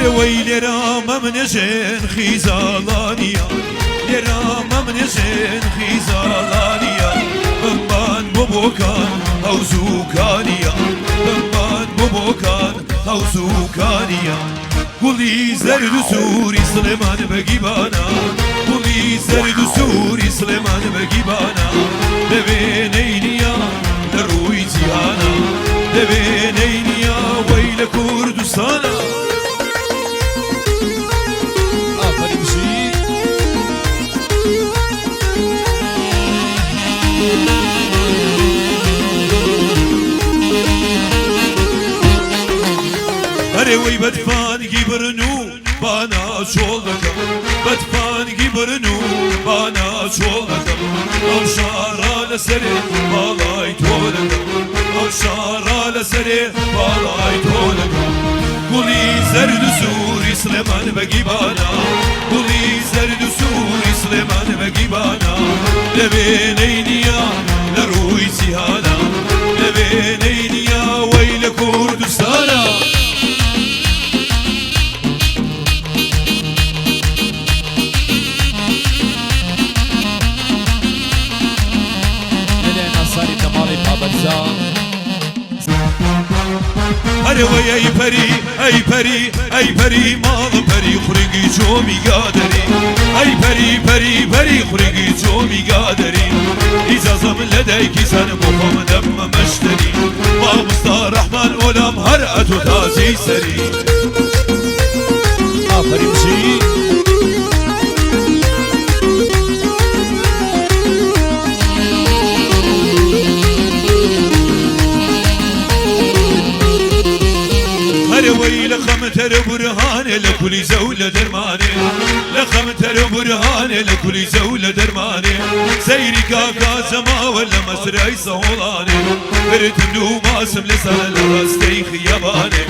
هەرەوەی لێرە مەمنێژێن خیزاڵانیە، لێرە مەمنێژێن خیزاڵانیە، بمبان بۆ بۆکان هەوزوکانیە، بمبان بۆ بۆکان هەوزوکانیە. گوڵی زەرد و سووری سڵێمان بەگیبانە، گوڵی زەرد و سووری سڵێمان بەگیبانە، دەوێ نەینیە لە ڕووی جیهانە، دەوێ نەینیە وەی لە کوردستانە. ئافەرین بژی. ئەرێ وەی بەتفانگی برن و بانا چۆڵ دەکەم، بەتفانگی برن و بانا چۆڵ دەکەم، ئەو شارە لەسەرێ باڵای تۆ دەکەم، ئەو شارە لەسەرێ باڵای تۆ دەکەم. گوڵی زەرد و سووری سڵێمان بەگی بانا، گوڵی زەرد و سووری سڵێمان بەگی بانا، لەوێ نەینیە لە ڕووی جیهانا، لەوێ نەینیە وەی لە کوردستانا. لەلایەن ئاسانی بنەماڵەی پابەرزا. ئەرێ وەی ئەی پەری ئەی پەری ئەی پەری ماڵم پەری خورنگی چۆمی گادەری، ئەی پەری پەری پەری خورنگی چۆمی گادەری، ئیجازەم لە دایکی سەر بۆ خۆم دەبمە مەشتەری، مامۆستا ڕەحمان ئۆلام هەر ئەتۆ تاجی سەری. ئافەرین بژی. هەرەوەی لە خەمتەر بورهانێ لە کولی زەو لە دەرمانێ، لە خەمتەر بورهانێ لە کولی زەو لە دەرمانێ، سەیری کاکا جەماوە لە مەسرای سەهۆڵانێ، گرتم دوو ماسم لەسەر لە ڕەستەی خیابانێ،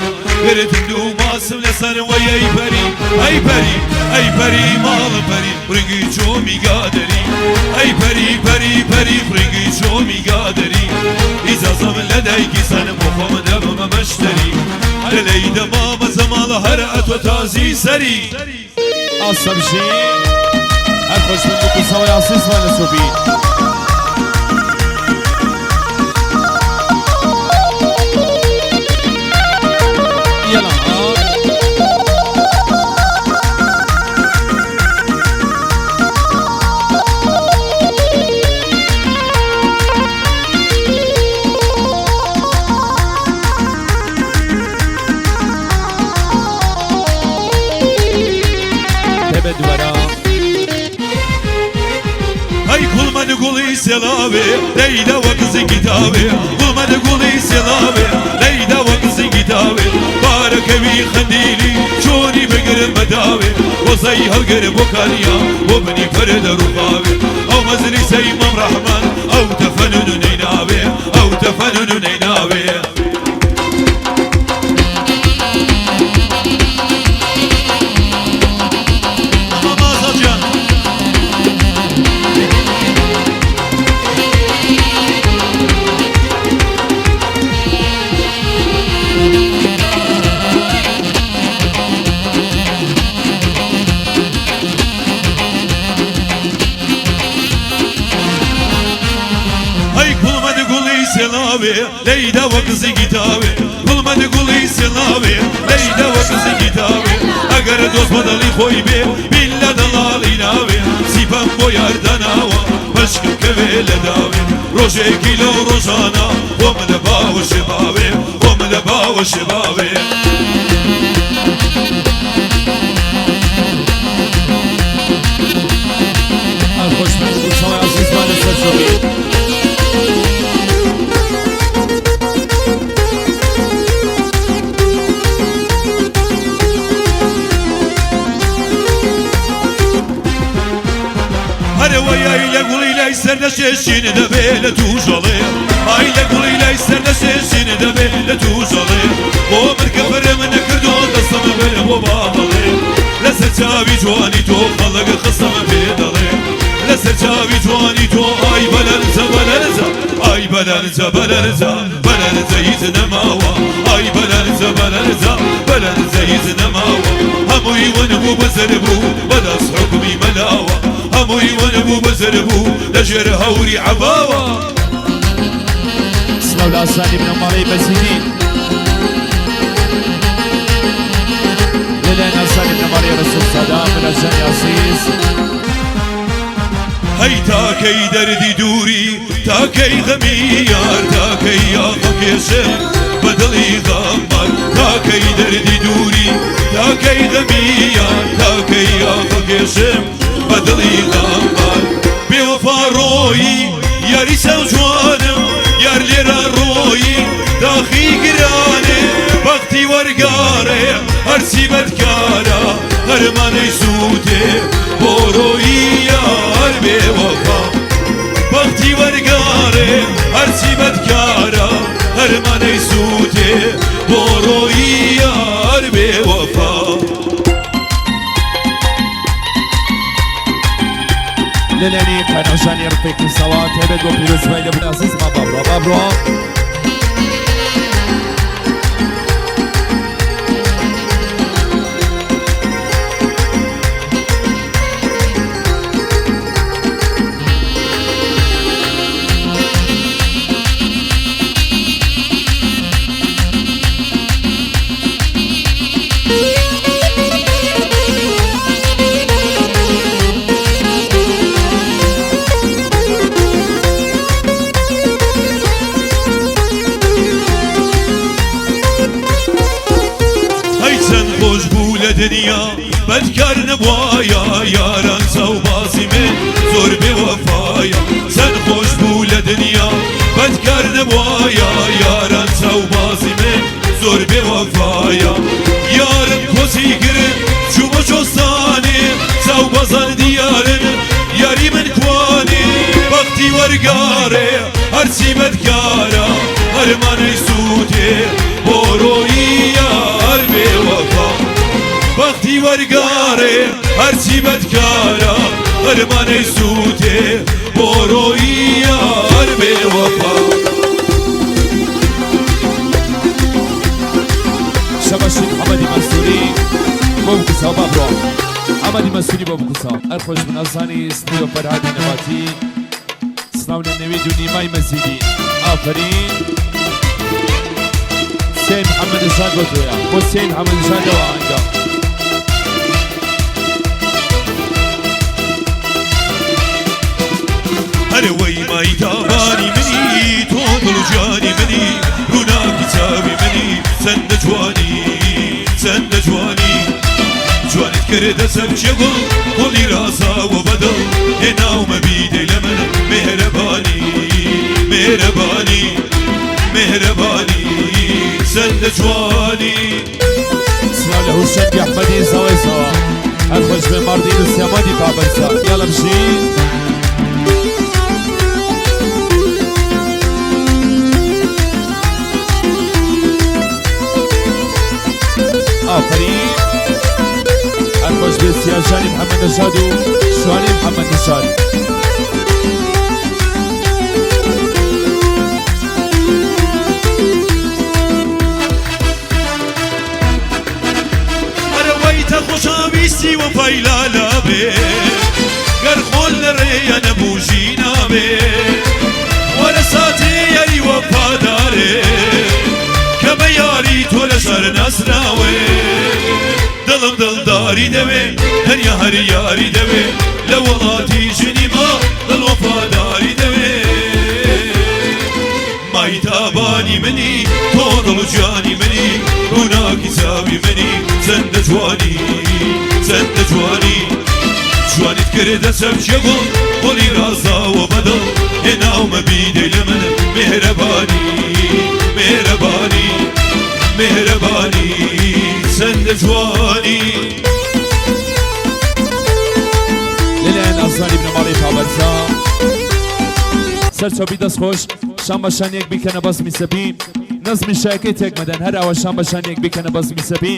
گرتم دوو ماسم لەسەر. وەی ئەی پەری ئەی پەری ئەی پەری ماڵم پەری خورنگی چۆمی گادەری، ئەی پەری پەری پەری خورنگی چۆمی گادەری، ئیجازەم لە دایکی سەرم بۆ خۆم دەبمە مەشتەری، لەلەی دەمامە زەماڵە هەر ئەتۆ تازی سەری. ئاسە بژی. هەر خۆش بن بکو سەوای ئاسیزمان لە چۆپی. یەلا. دەبێت دووبارە. ئەی گوڵمەد گوڵی سێڵاوێ لەیدا وەک زنگی تاوێ، گوڵمەد گوڵی سێڵاوێ لەیدا وەک زنگی تاوێ، بارەکەوی خەندیلی چۆنی بگرم بەداوێ، وەزەی هەڵگر بۆ کانیا بۆ منی پەردە ڕووخاوێ، ئەو مەزلیسەی مام ڕەحمان ئەو تەفەنون و نەیناوێ، ئەو تەفەنون و نەیناوێ. مامازا گیان. ئەی گوڵمەد گوڵی سێڵاوێ لەیدا وەک زنگی تاوێ، گوڵمەد گوڵی سێڵاوێ لەیدا وەک زنگی تاوێ، ئەگەر دۆست بەدڵی خۆی بێ بیلە دەڵاڵی ناوێ، سیپەم بۆ یاردەناوە بەشکم کەوێ لە داوێ، ڕۆژێکی لەو ڕۆژانە بۆم لە باوەشێ باوێ، بۆم لە باوەشێ باوێ. هەر خۆش بن بکو سەوای ئاسیزمان لەسەر چۆپی. هەرەوەی ئای لە گوڵی لای سەردەشێشین دەبێ لە توژەڵێ، ئای لە گوڵی لای سەردەشێشین دەبێ لە توژەڵێ، بۆ من کە فرم نەکردۆ دەستم بر بۆ باڵێ، لەسەر چاوی جوانی تۆ خەڵک خستم پێ دەڵێ، لەسەر چاوی جوانی تۆ ئای بەلەرزە بەلەرزە، ئای بەلەرزە بەلەرزە بەلەرزە هیچ نەماوە، ئای بەلەرزە بەلەرزە بەلەرزە هیچ نەماوە. هەمووی ون بوو بزر بوو بەدەست حوکمی مەلاوە هەمووی ون بوو بزر بوو لەژێر هەوری عەباوە. سڵاو لە ئازیزانی بنەماڵەی بەزیدی لەلایەن ئازیزانی بنەماڵەی ڕەسوڵزادە براجانی ئازیز. هەی تاکەی دەردی دووری تاکەی غەمی یار تاکەی یاخە کێشم بە دڵی غەمبار تاکەی دەردی دووری تاکەی غەمی یار تاکەی یاخە کێشم بە دڵی غەمبار بێوەفا ڕۆیی یاری چاو جوانم یار لێرە ڕۆیی داخی گرانێ بەختی وەرگارێ هەرچی بەدکارە هەرمانەی سووتێ بۆ ڕۆیی یار بێوەفا بەختی وەرگارێ هەرچی بەدکارە هەرمانەی سووتێ بۆ ڕۆیی یار بێوەفا. لەلایەنی قەرەژانی ڕفێکی سەوا تایبەت بۆ پیرۆزبای لە برازیزما بابڕۆ بابڕۆ. هەی چەند خۆش بوو لە دنیا بەدکار نەبوایە یاران چاوبازی من زۆر بێوەفایە چەند خۆش بوو لە دنیا بەدکار نەبوایە یاران چاوبازی من زۆر بێوەفایە یارم کۆچی کرد چوومە چۆستانێ چاوبازان دیارن یاری من کوانێ بەختی وەرگارێ هەرچی بەدکارە هەرمانەی سووتێ بۆ ڕۆیی یار بێوەفا بەختی وەرگارێ هەرچی بەدکارە هەرمانەی سووتێ بۆ ڕۆیی یار بێوەفا. شەبەشی محەمەدی مەنسوری بۆ بکوساو با بڕۆ محەمەدی مەنسوری بۆ بکوساو هەر خۆش بن ئەزانی سنوورە فەرهادی نەباتی سڵاو لە نەوید و نیمای مەزیدی ئافەرین سێ محەمەد نژاد بۆ تۆیە بۆ سێ محەمەد نژادەوە ئەنگە هەرەوەی مای تابانی منی تۆ دڵ و جانی منی ڕووناکی چاوی منی چەندە جوانی چەندە جوانی جوانیت کردە سەرچێ گوڵ گوڵی ڕازاوە بەدڵ هێناومە بیدەی لە من مێهرەبانی مێهرەبانی مێهرەبانی چەندە جوانی. سڵاو لە هوشەنگی ئەحمەدی زاوای زاوا هەر خۆش بێ ماردین و سیامەندی پابەرزە یاڵە بژین. ئافەرین هەر خۆش بێ سیاژانی محەممەد نەژاد و شوانی محەممەد نەژاد. ئەرە وەی تە خۆشەویستی وەفای لالا بێ گەر خۆل لە ڕێیە نەبوو ژینا بێ وەرە ساتێ یاری وەفادارێ کە بە یاری تۆ لەسەر ناسراوێ دڵم دڵداری دەوێ تەنیا هەر یاری دەوێ لە وڵاتی ژنی ما دڵ وەفاداری دەوێ مایتابانی منی تۆ دڵ و گیانی منی ڕووناکی چاوی منی چەندە جوانی چەندە جوانی جوانیت کردە چەپکێ گوڵ گوڵی ڕازاوە بەدڵ هێناومە بیدەی لە من مێهرەبانی مێهرەبانی مێهرەبانی چەندە جوانی. لەلایەن ئازانی بنەماڵەی پابەرزا سەرچۆپی دەست خۆش شان بە شان یەک بیکەنە بەزمی سەپی نەزمی شایەکەی تێک مەدەن هەر ئاوا شان بە شان یەک بیکەنە بەزمی سەپی.